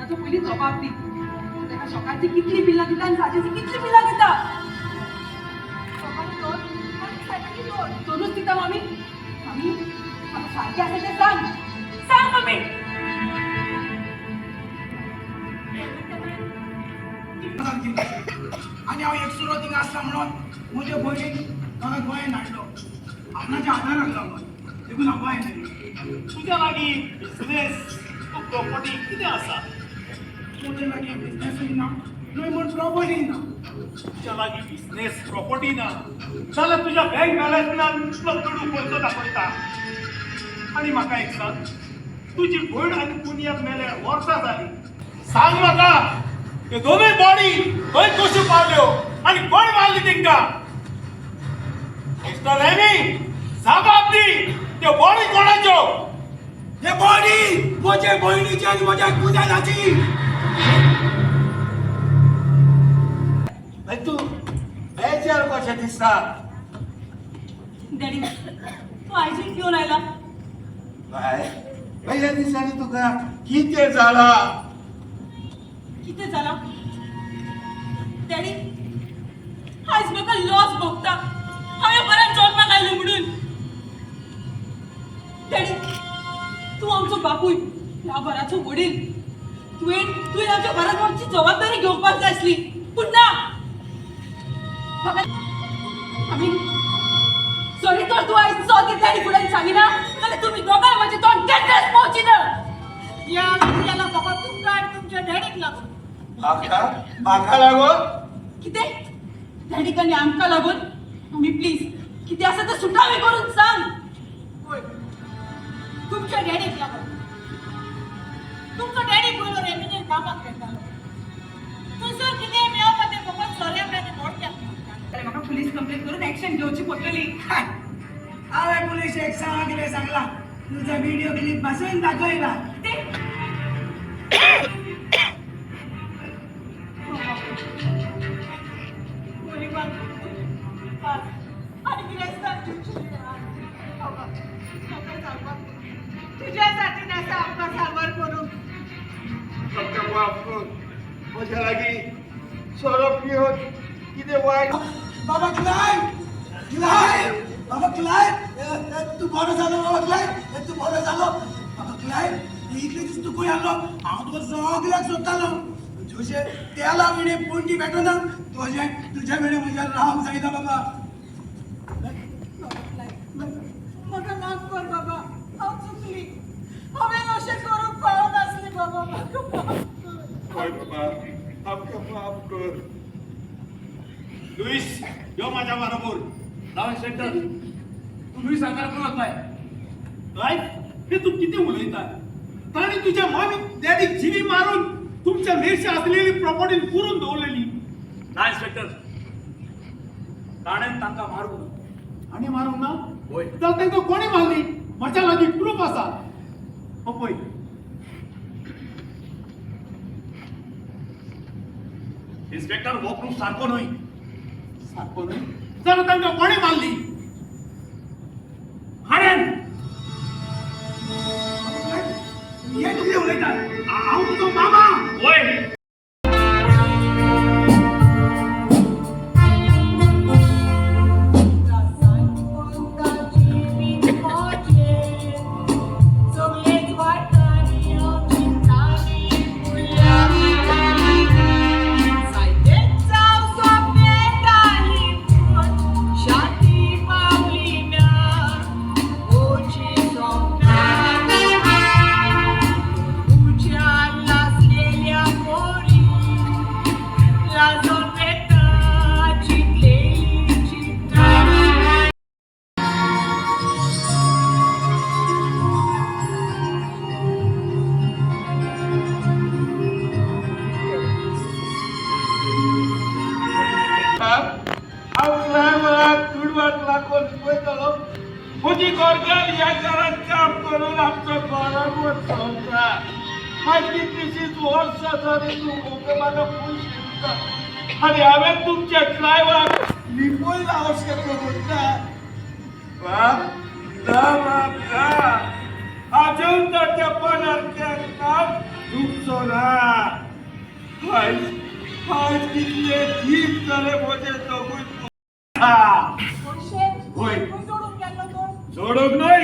प्रश्नाचो पयलीं जबाब दी. तूं ताका सकाळची कितली बिल्लां दिता आनी सांजेची कितली बिल्लां दिता? सकाळी दोन आनी सांजेची दोन. दोनूच दिता मामी? मामी, म्हाका सारकें आसा तें सांग. सांग मामी. आनी हांव एकसुरो थिंगा आसता म्हणून म्हजे भयणीन म्हाका गोंयांत हाडलो. आपणाच्या आदाराक लागून देखून हांव गोंयांत आयलो. तुज्या लागीं बिझनेस प्रॉपर्टी कितें आसा? म्हजे लागीं बिजनेसूय ना, न्हय म्हूण प्रॉपर्टी ना. तुज्या लागीं बिझनेस प्रॉपर्टी ना जाल्यार तुज्या बँक बॅलन्सान इतलो दुडू खंयचो दाखयता? आनी म्हाका एक सांग, तुजी भयण आनी कुनयाद मेल्यार वर्सां जालीं. सांग म्हाका, त्यो दोनूय बॉडी खंय कश्यो पावल्यो आनी कोण मारली तेंकां? मिस्टर रेमी, जबाब दी, त्यो बॉडी कोणाच्यो? हे बॉडी म्हजे भयणीची आनी म्हज्या कुजानाची. तूं बेजार कशें दिसता? डॅडी, तूं आयजूय पिवन आयला? बाय, पयल्या दिसांनी तुका कितें जाला? कितें जालां? डॅडी, आयज म्हाका लॉस भोगता हांवें परत जल्माक आयलें म्हणून. डॅडी, तूं आमचो बापूय, ह्या घराचो वडील. तुवें आमच्या घरात आमची जबाबदारी घेवपाक जाय आसली, पूण ना. म्हाका आमी सॉरी, तर तूं आयज चल दितलें आनी फुडें सांगिना जाल्यार तुमी दोगांय म्हजें तोंड केन्नाच पळोवची ना. ह्या विद्याला फकत तुमकां आनी तुमच्या डॅडीक लागून. म्हाका म्हाका लागून? कितें? डॅडीक आनी आमकां लागून? मम्मी, प्लीज, कितें आसा तें सुटावें करून सांग. होय, तुमच्या डॅडीक लागून. तुमचो डॅडी पयलो रेमिनीर कामाक घेतालो. थंयसर कितें मेळता तें फकत सोऱ्याक आनी मोडक्याक. जाल्यार म्हाका पुलीस कंप्लेन करून एक्शन घेवची पडटली. हांवें पुलिशेक सगळें सांगलां. तुजो व्हिडिओ क्लिप पासून दाखयला. कितें? आनी गिरेस्तान तुज्यासाठी नासा आमकां साबार करूंक. आमकां माफ कर. म्हज्या लागीं सोरो पिवन कितें वायट बाबा क्लायव, क्लायव, बाबा क्लायव, तूं बरो जालो. बाबा क्लायव, तूं बरो जालो. बाबा क्लायव, इतले दीस तूं खंय आसलो? हांव तुका सगल्याक सोदतालो. जशें तेला विणे पणटी पेटना, तशें तुज्या विणे म्हज्या रावंक जायना बाबा. म्हाका माफ कर बाबा, हांव चुकली. हांवें अशें करूंक फावनासलें बाबा, म्हाका माफ कर. हय बाबा, आमकां माफ कर. लुईस, यो माझ्या बरोबर. राव इन्स्पेक्टर, तूं लुईस हांगा कोण वताय? रायट, हे तूं कितें उलयता? ताणी तुज्या मामी डॅडीक जिवी मारून तुमच्या मेरशे आसलेली प्रॉपर्टी पुरून दवरलेली. ना इन्स्पेक्टर, ताणें तांकां मारूंक ना. आनी मारूंक ना? होय. जाल्यार तांकां कोणी मारली? म्हज्या लागीं प्रूफ आसा. हो पळय. इन्स्पेक्टर, हो प्रूफ सारको न्हय. सारको न्हय जाल्यार तांकां कोणी मारली? हाणें. हे तूं कितें उलयता? हांव तुजो मामा. होय. सगळेच वाटानी चिंतानी जायतेच जावं स्वप्नेताली पूण शांती पावली ना ओची स्वप्नां उज्यान लासलेल्या मोरी लाजोन वेता चिंतलेली चिंता. हांव क्लायवाक दुडवाक लागून पळयतलो. म्हजी घरकार ह्या घरांत काम करून आमचो घरान वचता. आयज कितलींशींच वर्सां जालीं तूं म्हाका पयशे दिता आनी हांवें तुमच्या क्लायवाक लिपयला अशें करूंक ना. बाब ना, बाब ना. आजून तर त्या पानार केन्नाच दुखचो ना. आयज आयज कितले दीस जाले म्हजे दोगूय. पयशे? होय. खंय जोडून गेल्लो तो? जोडूंक न्हय,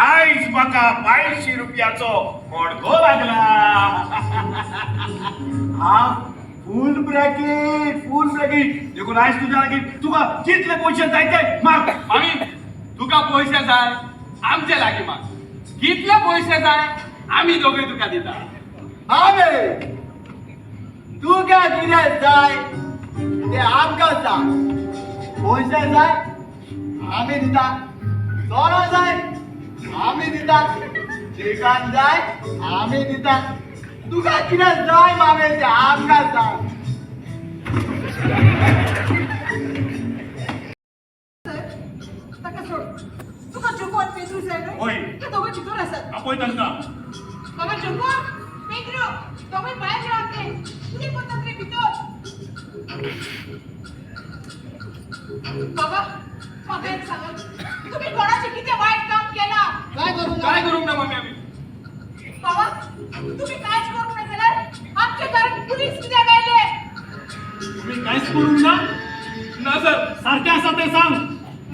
आयज म्हाका 2200 रुपयाचो मडको लागला. हा, फूल ब्रॅकेट, फूल ब्रॅकेट. देखून आयज तुज्या लागीं तुका कितले पयशे जाय ते माग. मामी, तुका पयशे जाय आमचे लागीं माग. कितले पयशे जाय आमी दोगूय तुका दिता. आवे, तुका कितें जाय ते आमकां सांग. पयशे जाय आमी दिता, सोरो जाय आमी दिता, चिकन जाय आमी दिता. तुका कितें जाय मामे ते आमकां सांग. ताका सोड. तुका जोको आनी पेद्रू जाय न्हय? होय. ते दोगूय भितर आसात. आपय तांकां. बाबा जोको, पेद्रू, दोगूय भायर रावते. कितें करतात रे भितर? बाबा, म्हाका एक सांगात, तुमी कोणाचें कितें वायट काम केलां? काय करूंक ना मामी आमी. बाबा, तुमी कांयच करूंक ना जाल्यार आमच्या घरात पुलीस कित्याक आयले? तुम्ही कांयच करूंक ना? ना सर. सारकें आसा तें सांग.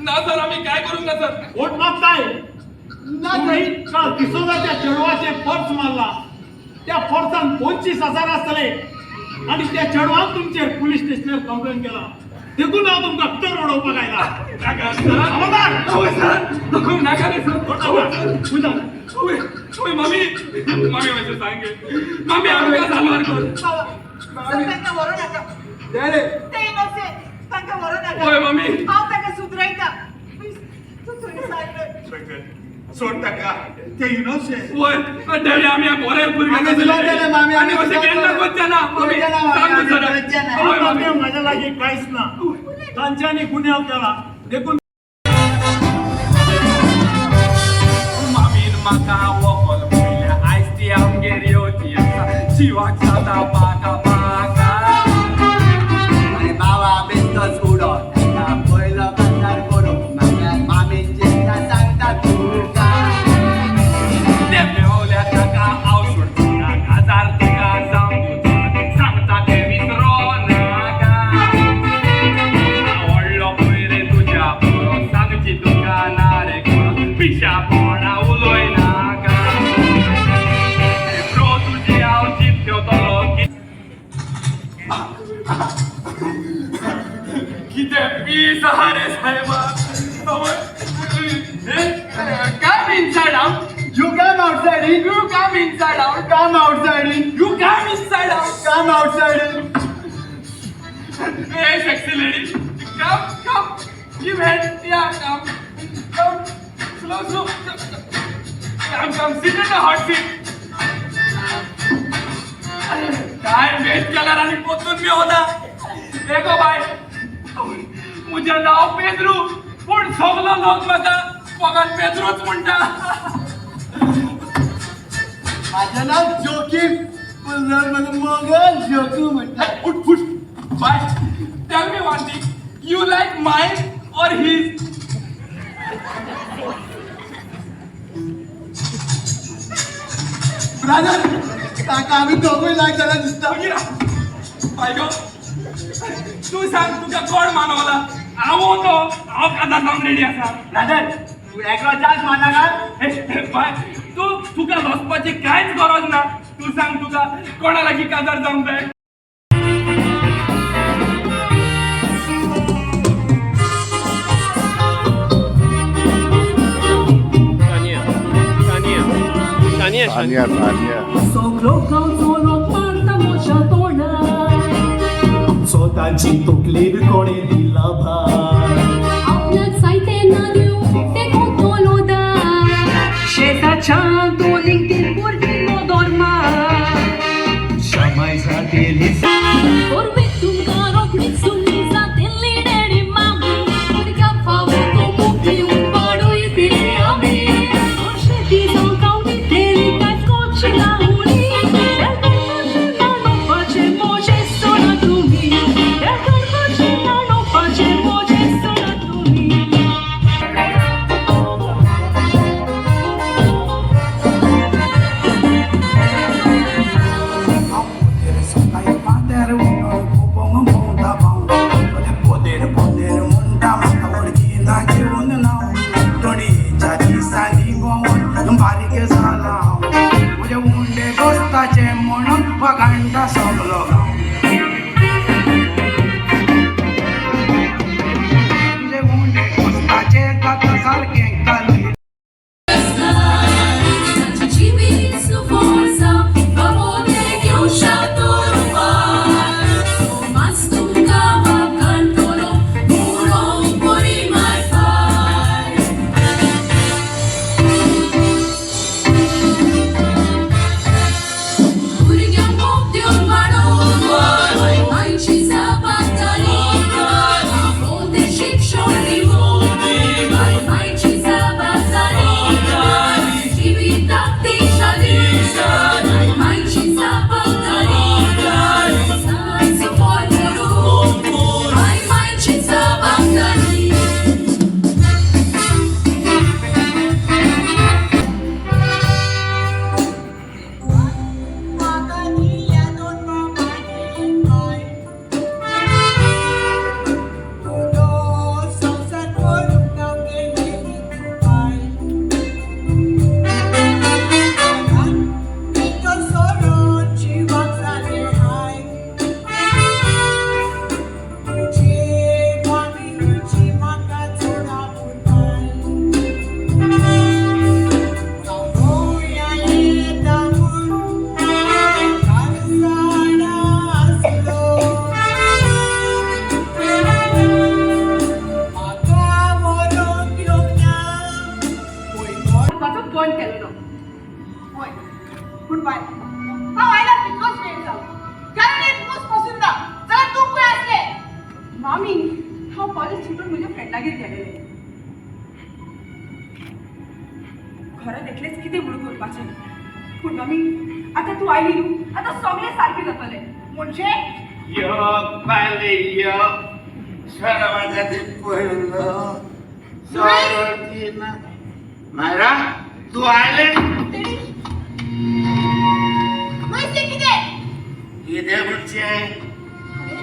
ना सर, आमी काय करूंक ना सर. वोट मागताय. ना. तुम्ही काल डिसोजाच्या चेडवाचें पर्स मारला. त्या पर्सान 25,000 आसतले आनी त्या चेडवान तुमचेर पुलीस स्टेशनार कंप्लेन केला. देखून हांव तुमकां भितर उडोवपाक आयला. नाका सर. खबरदार. होय सर, नाका रे सर. वयर. होय होय मामी, मामी, मातशें सांग गे. मामी, आमकां साल्वार कर. बाबा सर, तांकां व्हरूं नाका. डॅडी. ते इनोसेंट, तांकां व्हरूं नाका. होय मामी. हांव तांकां सुदरायता. प्लीज, तूं थंय सांग. सोड ताका, ते इनोसेंट. होय डॅडी, आमी बरे भुरगे. आमी सुदारतले, मामी, आनी आमी अशें केन्ना करचे ना मामी. करचे ना, मामी, सांग आमी सर. करचे ना. होय मामी. म्हाज्या लागीं कांयच ना. तांच्यांनी गुन्यांव केला देखून. मामीन म्हाका वोकल पयल्या, आयज ती आमगेर येवची आसा. जिवाक जाता म्हाका म्हाका. आरे बाबा, बेश्टोच उडो ताका. पयलो काजार करूंक म्हाका मामीन चिंता सांगता तुका. ते मेवल्या ताका हांव सोडचो ना. काजार तुका जावन दिवचो ना. सांगता तें विसरो नाका. व्हडलो पयर तुज्या पुरो, सांगची तुका ना रे खरो. पिशापणा उलय नाका ब्रो, तुजी हांव चीत ठेवतलो. कितें पीस आहा रे सायबा. Come inside out. You come outside in. You come inside out. Come outside in. You come inside out. Come outside in. Hey, sexy lady. Come, come. Give hand. Yeah, come. Come. Slow, slow. Come, come. Sit in the hot seat. काय waste केल्यार आनी परतून मेवना. देखो बाय, म्हजें नांव पेद्रू, पूण सगलो लोक म्हाका मोगान पेद्रूच म्हणटा. माझं नाव जोकीम, पण लोक मला मोगल जोकू म्हणतात. उठ उठ. बाय, tell me one thing, you like mine or his? Brother, ताका आमी दोगूय लायक जाल्यार दिसता. मागीर बाय गो, तूं सांग, तुका कोण मानवला, हांव तो? हांव काजार जावन रेडी आसा. ब्रदर, तू एकलो चान्स मारना. बाय, तूं तुका वचपाची कांयच गरज ना. तूं सांग, तुका कोणा लागीं काजार जावंक जाय? Tania, Tania, Tania, Tanya, Tanya. सगळो गांवचो लोक मारता म्हज्या तोंडाक. स्वताची तकलेर कोणें दिला भार. आपल्याक जायते ना दिवं ते कोतलो दार. शेताच्या दोनीक तीन भुरगीं नदर मार. शामाय जातेली. गोरवे तुमकां रोखडीच सुन्नी जातेली. डॅडी मामी, भुरग्याक फावो तो मोग दिवन वाडयतली आमी. शेती जावं दितेली, कांयच करची ना उणी. करपाचें म्हजें सोडा तुमी, करपाचें म्हणपाचें म्हजें सोडा तुमी. कांटा सगलो गांव. तुजे उणे वचपाचें जाता सारकें कालय. Ci forza, favore che ho sciato rubare. Ma stuccava cantolo, uno fuori mai fai. भुरग्यांक मोग दिवन वाडोवन आयची जबाबदारी तें शिक्षण दिवन आयची जबाबदारी जिविताक दिशा दिवन आयची जबाबदारी सांज करून आयची जबाबदारी. म्हाका दिल्या दोन बापायन बाय, तुजो संवसार करूंक हांव गेल्ली बाय. भितर सरून जिवाक जालें हाय, तुजे फामिलीची म्हाका चड आपुलकाय. हांव येता म्हूण काळजाणा आसलो, म्हाका व्हरोंक येवंक ना पळय. वचपाचो बंद केलेलो. होय, पूण बाय, हांव आयल्यार तितलोच वेळ जालो, कारण एक मूस पसून ना जाल्यार तूं खंय आसलें? मामी, हांव कॉलेज सुटून म्हज्या फ्रेंडागेर गेलेलें. घरांत एकलेच कितें म्हणून करपाचें? पूण मामी, आतां तूं आयली न्हू, आतां सगळें सारकें जातलें. म्हणजे? यो बायले यो, सर्वांच्या पयलो सोरो. मायरा, तूं आयलें? तेणी लुईस, कितें? कितें म्हणचें? अरे,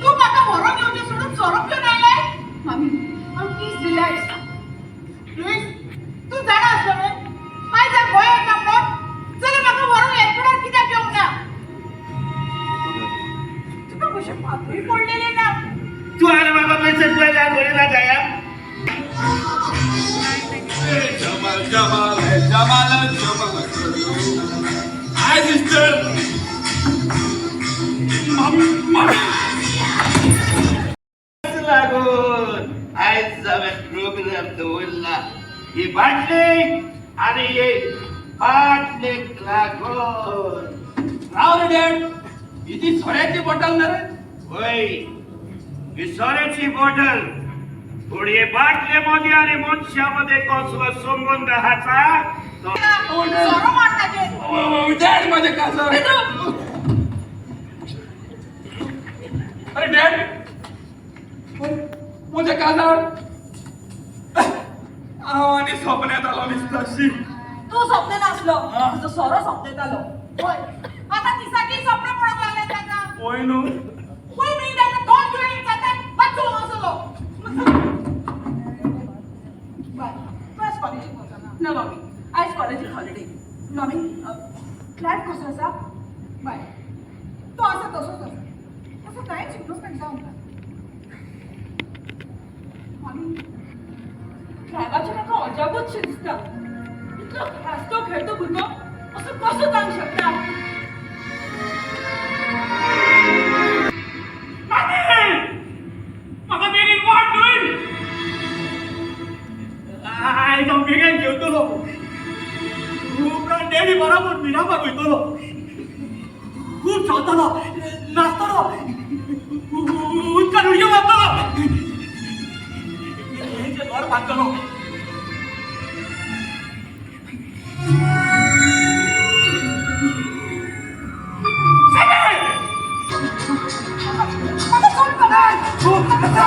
तूं म्हाका व्हरोन येवचें सोडून सोरो पिवन आयलें? मामी, हांव, प्लीज रिलॅक्स. लुईस, तूं जाणा आसलो न्हय आयज हांव गोंय येता म्हणून, जाल्यार म्हाका व्हरोन एअरपोर्टार कित्याक येवंक ना? तुका कशें पातूय पडलेलें ना. तूं आनी म्हाका पयशे पयल्या घडीना जाया. जमाल जमाल है जमाल जमाल. Hi sister. मामी, मामी. लागून आयज हांवें प्रोग्राम दवरला, ही बाटली आनी हे बाटलेक लागून. राव रे डॅड, ही ती सोऱ्याची बॉटल ना रे? वय, ही सोऱ्याची बॉटल, पूण हे बाटले मध्ये आणि मनशा मध्ये कसलो संबंध आसा तो सोरो मार ताचेर. डॅड, माझे काजर. अरे डॅड, म्हजे काजार. हांव आनी सपन्यात आलो दिसता शी. तूं सोंपते नासलो, तुजो सोरो सोंपतेतालो. होय, आतां दिसाची सपनां पडोंक लागल्यात ताका. पळय न्हू. पळय न्हय, ताका तोंड घेवन जाता मातसो हांगासरलो. बाय, तूं आयज कॉलेजीक वचना? ना मामी, आयज कॉलेजीक हॉलिडे. मामी, क्लायव्ह कसो आसा? बाय, तो आसा तसोच आसा, तसो कांयच इम्प्रुवमेंट जावंक ना. मामी, क्लायव्हाचें म्हाका अजापूच शें दिसता. इतलो हांसतो खेळतो भुरगो असो कसो जावंक शकता? मामी, म्हाका बेगीन वाट न्हय. आयज हांव बेगीन जेवतलो, उपरांत डॅडी बराबर मिरामार वयतलो, खूब जेवतलो, नाचतलो, उदकान उडयो मारतलो, हेंचें घर बांदतलो. म्हाका सोड बाबा.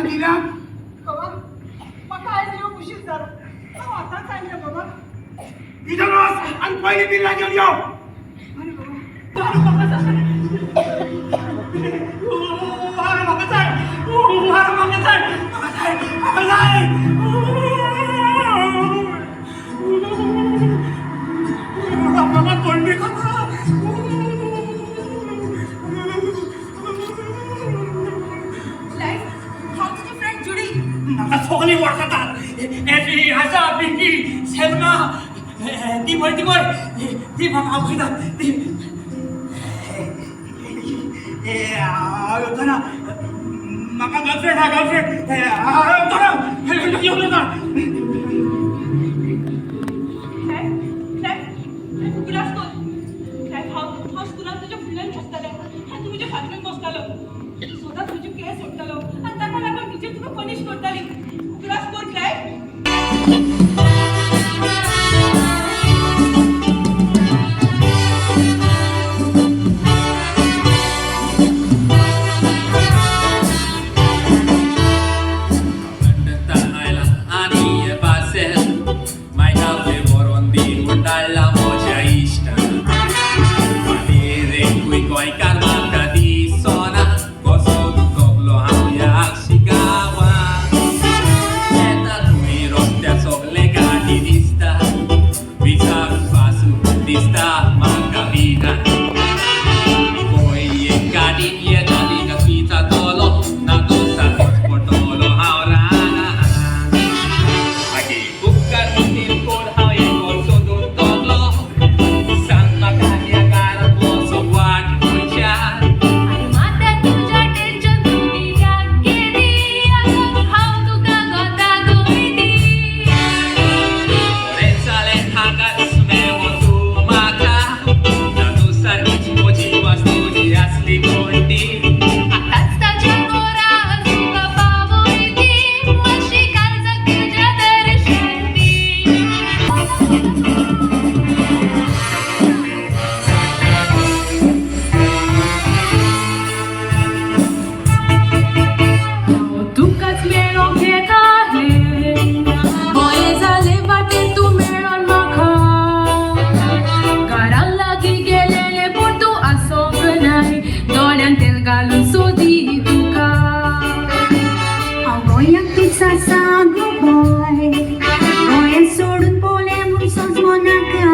ना दिल्यान. बाबा, म्हाका आयज येवंक उशीर जालो. हांव आतांच आयलें बाबा. इथं वच आणि पयलीं बिल्ला घेवन यो. बरें बाबा. अरे म्हाका जाय, अरे म्हाका जाय, अरे म्हाका जाय, म्हाका जाय, म्हाका जाय. म्हाका तोंडी खाता. क्लायव्ह, हांव तुजी फ्रेंड जुडी. म्हाका सगळीं वळखतात. एफी, आशा, पिंकी, सेल्मा, ती पळय, ती पळय, ती म्हाका वळखतात ती. हांव येवचो ना. म्हाका गर्लफ्रेंड आहा, गर्लफ्रेंड. हांव येवचो ना, येवचो ना. क्लायव्ह, क्लायव्ह, क्लायव्ह, उगडास कर. क्लायव्ह, हांव हांव स्कुलान तुज्या फुडल्यान बसतालें आनी तूं म्हज्या फाटल्यान बसतालो. सदांच तुजे केंस ओडटालो आनी ताका लागून टिचर तुका पनिश करताली. उगडास कर क्लायव्ह. आनी हें पार्सल मायकाक व्हरोन दी म्हूण धाडला म्हज्या इश्टान. फाटीर एकूय गोंयकार म्हाका दिसना, कसो दुखवलो हांव ह्या आगशी गांवांत. येता तुमी रस्त्यार सगळे गाडी दिसता, विचारून पासून दिसता म्हाका भिना. गोंय एक गाडीन येता तिका विचारतलो, ना तो सारकोच पडटलो हांव रानान. आगे उपकार मुखार कोण हांव एक सोदून तोगलो, सांग म्हाका ह्या घरांत वचोंक वाट खंयच्यान. आरे माथ्यार तुज्या टेन्शन तूं कित्याक घेदी? आतां हांव तुका गोता गोयदी. बरें जालें हांगाच मेवो तूं म्हाका, ना तूं सारकीच म्हजी वास्तुजी आसली कोण ती. आतांच ताच्या घरा तुका पावयती, मातशी काळजाक तुज्या दर्शन दी. हांव तुकाच मेळोंक येतालें, बरें जालें वाटेर तूं मेळोन म्हाका. घरा लागीं गेलेलें पूण तूं आसोंक नाय, दोळ्यान तेल घालून सोदी तुका. हांव गोंयांत तीच आसा गो बाय, गोंयांत सोडून पोले म्हूण सोजमो नाका.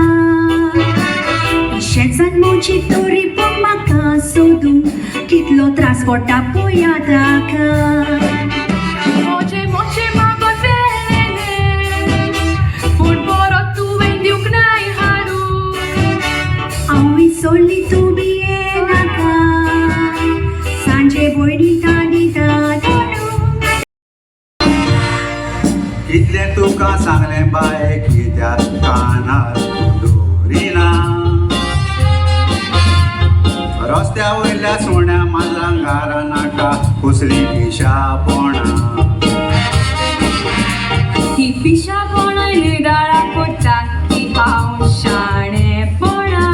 शेजान म्हजी तरी पूण म्हाका सोदूंक कितलो त्रास पडटा पळया ताका. मोजे मोचे मागोन व्हेलें, पूण परत तुवें दिवंक नाय हाडून. हांव विसरली तूं भिये नाका, सांजे भयणी दिता धाडून. कितलें तुका सांगलें बाय, कित्याक कानार तूं दवरिना? रस्त्या वयल्या सुण्या माजरांक घारा नाका कसलीं पिशापणां. ही पिशापणां निदाळा कोता की हांव शाणेपणां.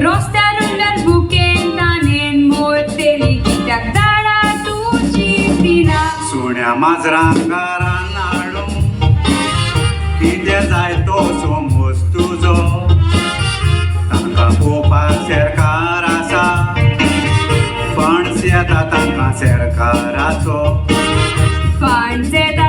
रस्त्यार उरल्यार भुकेन तानेन मोरतेली, कित्याक दाडा तूं चिंतिना? सुण्या माजरांक घरान हाडूं कितें जाय तो समज तुजो. तांकां पोवपाक सरकार आसा, फंड्स येता तांकां सरकाराचो. फंड्स येता.